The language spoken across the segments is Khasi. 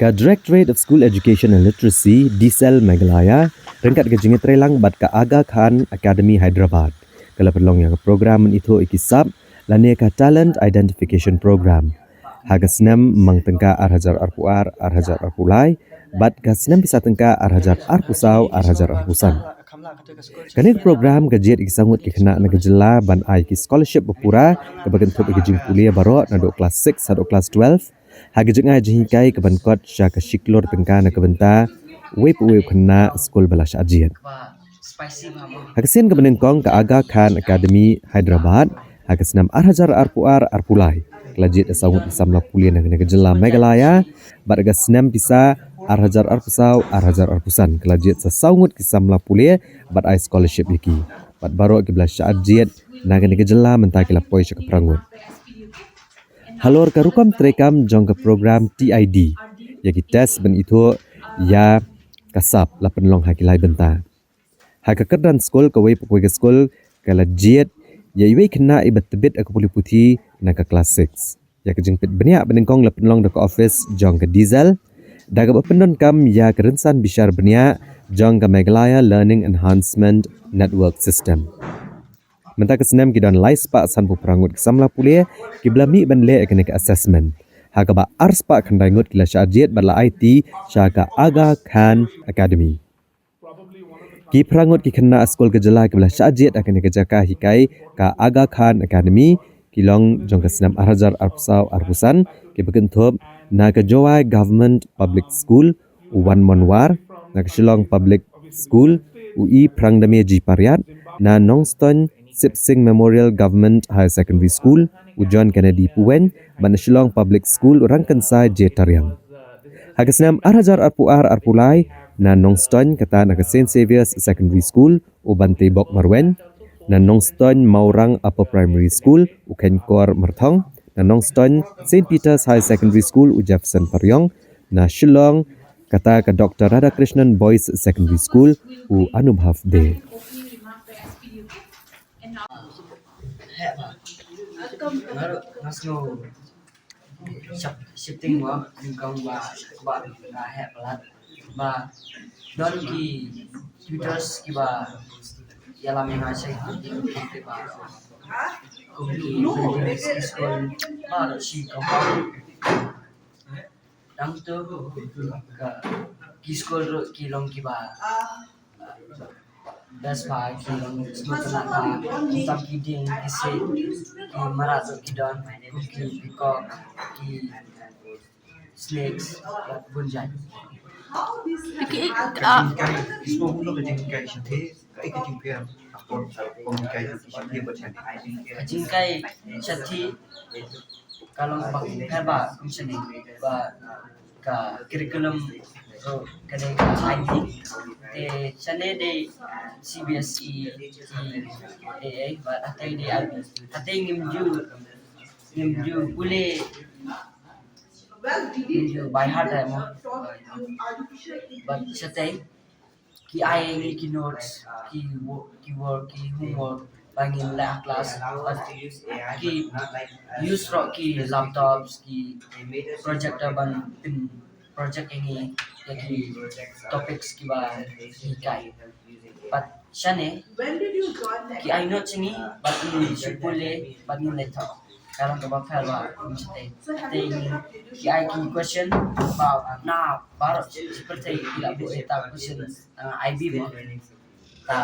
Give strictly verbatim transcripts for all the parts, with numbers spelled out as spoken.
Ka Directorate of School Education and Literacy, DSEL Meghalaya, ryngkat ka jingïatreilang bad ka Aga Khan Academy Hyderabad, ka la pynlong ïa ka program mynithuh ïa ki sap lane ka Talent Identification Program ha ka snem mang tyngka ar hajar arphew ar, ar hajar arphew lai bad ka snem pisa tyngka ar hajar arphew saw, ar hajar arphew san. Kane ka program ka jied ïa ki saw ngut ki khynnah na ka jylla ban ai ki scholarship ba pura, kaba kynthup ïa ka jingpule baroh naduh klas six haduh klas twelve, ha ka jingai jinghikai kaban kot sha ka shi klur tyngka na ka bynta uwei pa uwei u khynnah skul ba la shah jied. Ha ka sien kaba nyngkong, ka Aga Khan Academy Hyderabad, ha ka snem ar hajar arphew ar arphew lai, ka la jied ïa saw ngut ki samla pule na kane ka jylla Meghalaya, bad ha ka snem pisa ar hajar arphew saw ar hajar arphew san, ka la jied sa saw ngut ki samla pule bad ai scholarship ïa ki. Bad baroh kiba la shah jied na kane ka jylla mynta ki la poi sha ka phra ngut. Halor ka rukom treikam jong ka program T I D, ïa ki test ban ithuh ïa ka sap la pynlong ha ki lai bynta. Ha ka kyrdan skul, kawei pa kawei ka skul ka la jied ïa iwei i khynnah iba tbit ïa ka pule puthi na ka klas six. Ïa ka jingpeit bniah ba nyngkong la pynlong da ka office jong ka DSEL, da kaba pyndonkam ïa ka rynsan bishar bniah jong ka Meghalaya Learning Enhancement Network System. Mynta ka snem ki don lai spah sanphew phra ngut ki samla pule kiba la mih ban leh ïa kane ka assessment, ha kaba ar spah khyndai ngut ki la shah jied bad la aiti sha ka Aga Khan Academy. Ki phra ngut ki khynnah skul ka jylla kiba la shah jied ha kane ka jaka hikai, ka Aga Khan Academy, ki long jong ka snem ar hajar arphew saw arphew san, kiba kynthup na ka Jowai Government Public School, u Wanmonwar, na ka Shillong Public School, u E Prangdame G Pariat, na Nongstoiñ Sip Sing Memorial Government Higher Secondary School, u John Kennedy Puwein, bad na Shillong Public School, u Rangkynsai J Tariang. Ha ka snem ar hajar arphew ar arphew lai, na Nongstoiñ, kata na ka Saint Xavier's Secondary School, u Bantei Bok Marwein, na Nongstoiñ Mawrang Upper Primary School, u Kheiñkor Marthong, na Nongstoiñ Saint Peter's High Secondary School, u Jefferson Pariong, na Shillong, kata ka Doctor Radhakrishnan Boys Secondary School, u Anubhav Dey. Shifting work, nyngkong ba, ba nga heh palat ba don ki tutors kiba ïalam ïa nga sha ki, kiba kum ki buildings ki skul ba shi compound. Dang tu ka ki skul ruh ki long kiba best ba ki long sngewtynnat ba tam ki dieng ki siej ki mrad ruh ki don, kum ki peacock, ki snakes, bad bun jait. Ki, ah, Ka jingkai, ki sngewbha ka jingkai shathie, ka jingkai shathie bad shane. Ka jingkai shathie ka long ba, ka ba kum shane, ba ka curriculum ruh ka dei ka I B. Te shane dei C B S E, ki A A, bad hate dei I B. Hate ngim ju, ngim ju pule, ngim ju by heart mo. Bad shate ki ai ngi ki notes, ki wo-, ki work, ki homework ba ngin leh ha class, bad ki use ruh ki laptops, ki projector ban pyn project ïa ngi ïa ki topics kiba ngi hikai. Bad shane ki ai notes ïa ngi bad ngi shu pule bad ngi leh thaw. Ka long kaba pher ba kum shate. Te ngi, ki ai ki question ba na baroh shi pyrthei ki la buh ïa ta question, uh, I B mo. Ta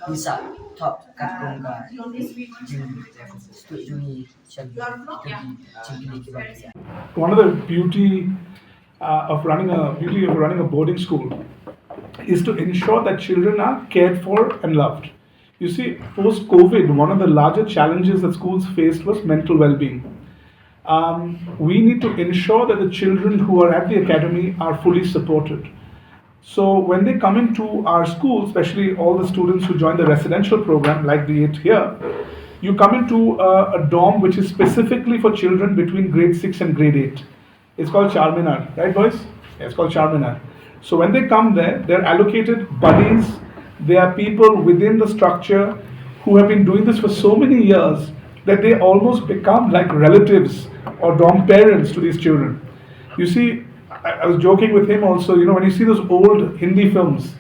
ngi sa thok katkum ka jingstad jong ngi sha ki jingkylli kiba ngi. One of the beauty, uh, of running a, beauty of running a boarding school is to ensure that children are cared for and loved. You see, post-COVID, one of the larger challenges that schools faced was mental well-being. Um, we need to ensure that the children who are at the academy are fully supported. So when they come into our school, especially all the students who join the residential program, like the eight here, you come into a, a dorm which is specifically for children between grade six and grade eight. It's called Charminar, right, boys? Yeah, it's called Charminar. So when they come there, they're allocated buddies. They are people within the structure who have been doing this for so many years that they almost become like relatives or dorm parents to these children. You see, I, I was joking with him also. You know, when you see those old Hindi films,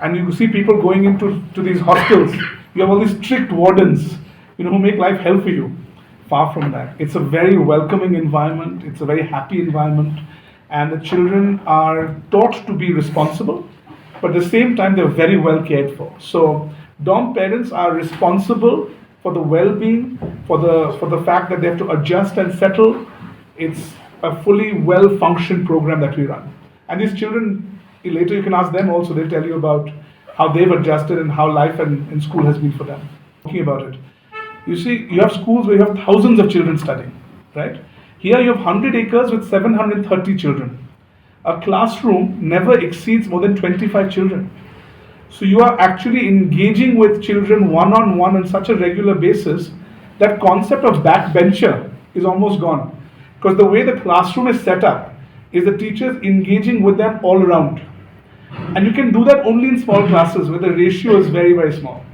and you see people going into to these hostels, you have all these strict wardens, you know, who make life hell for you. Far from that. It's a very welcoming environment. It's a very happy environment, and the children are taught to be responsible, but at the same time, they're very well cared for. So, dorm parents are responsible for the well-being, for the for the fact that they have to adjust and settle. It's a fully well-functioned program that we run. And these children, later you can ask them also, they'll tell you about how they've adjusted and how life and, and school has been for them. Talking about it. You see, you have schools where you have thousands of children studying, right? Here you have one hundred acres with seven hundred thirty children. A classroom never exceeds more than twenty-five children. So you are actually engaging with children one on one on such a regular basis that concept of backbencher is almost gone. Because the way the classroom is set up is the teachers engaging with them all around. And you can do that only in small classes where the ratio is very, very small.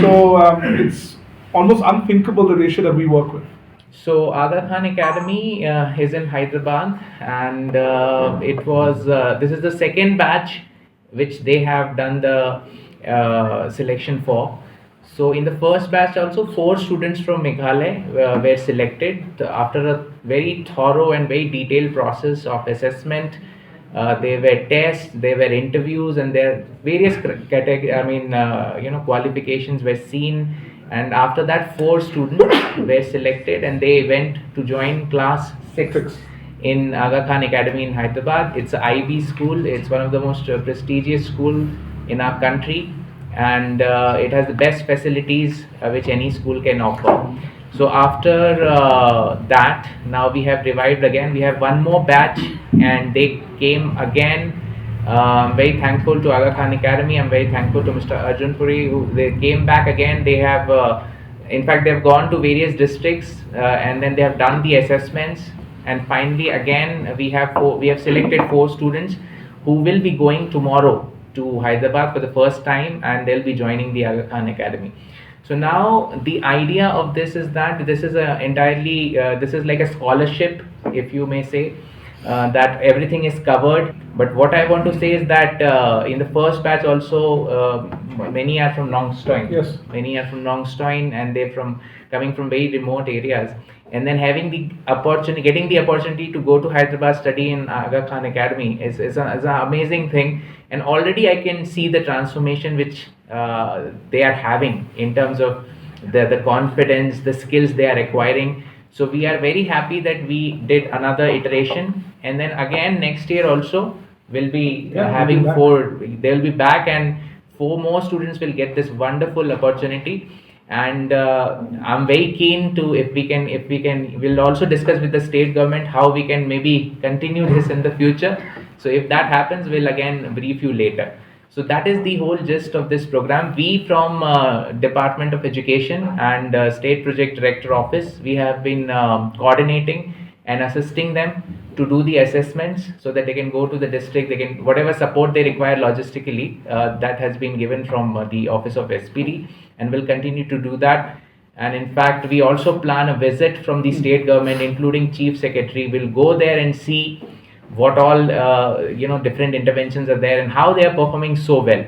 So um, it's almost unthinkable, the ratio that we work with. So Aga Khan Academy uh, is in Hyderabad, and uh, it was uh, this is the second batch which they have done the uh, selection for. So in the first batch also, four students from Meghalaya uh, were selected after a very thorough and very detailed process of assessment. Uh, there were tests, there were interviews, and there various category, I mean, uh, you know, qualifications were seen. And after that, four students were selected and they went to join class six in Aga Khan Academy in Hyderabad. It's a I B school. It's one of the most uh, prestigious school in our country, and uh, it has the best facilities uh, which any school can offer. So after uh, that, now we have revived again. We have one more batch, and they came again. Uh, I'm very thankful to Aga Khan Academy. I'm very thankful to Mister Arjun Puri, who they came back again. They have, uh, in fact, they've gone to various districts uh, and then they have done the assessments. And finally, again, we have four, we have selected four students who will be going tomorrow to Hyderabad for the first time, and they'll be joining the Aga Khan Academy. So now the idea of this is that this is a entirely uh, this is like a scholarship, if you may say, uh, that everything is covered. But what I want to say is that uh, in the first batch also, uh, many are from Nongstoin. Yes. Many are from Nongstoin, and they're from coming from very remote areas. And then having the opportunity, getting the opportunity to go to Hyderabad, study in Aga Khan Academy is, is, a, is an amazing thing. And already I can see the transformation which uh, they are having in terms of the, the confidence, the skills they are acquiring. So we are very happy that we did another iteration, and then again next year also we'll be uh, Yeah, we'll be having back. Four. They'll be back, and four more students will get this wonderful opportunity. And uh, I'm very keen to, if we can, if we can, we'll also discuss with the state government how we can maybe continue this in the future. So if that happens, we'll again brief you later. So that is the whole gist of this program. We from uh, Department of Education and uh, State Project Director Office, we have been um, coordinating and assisting them to do the assessments so that they can go to the district, they can, whatever support they require logistically, uh, that has been given from uh, the office of S P D, and will continue to do that. And in fact, we also plan a visit from the state government, including chief secretary. We'll go there and see what all uh, you know different interventions are there and how they are performing so well.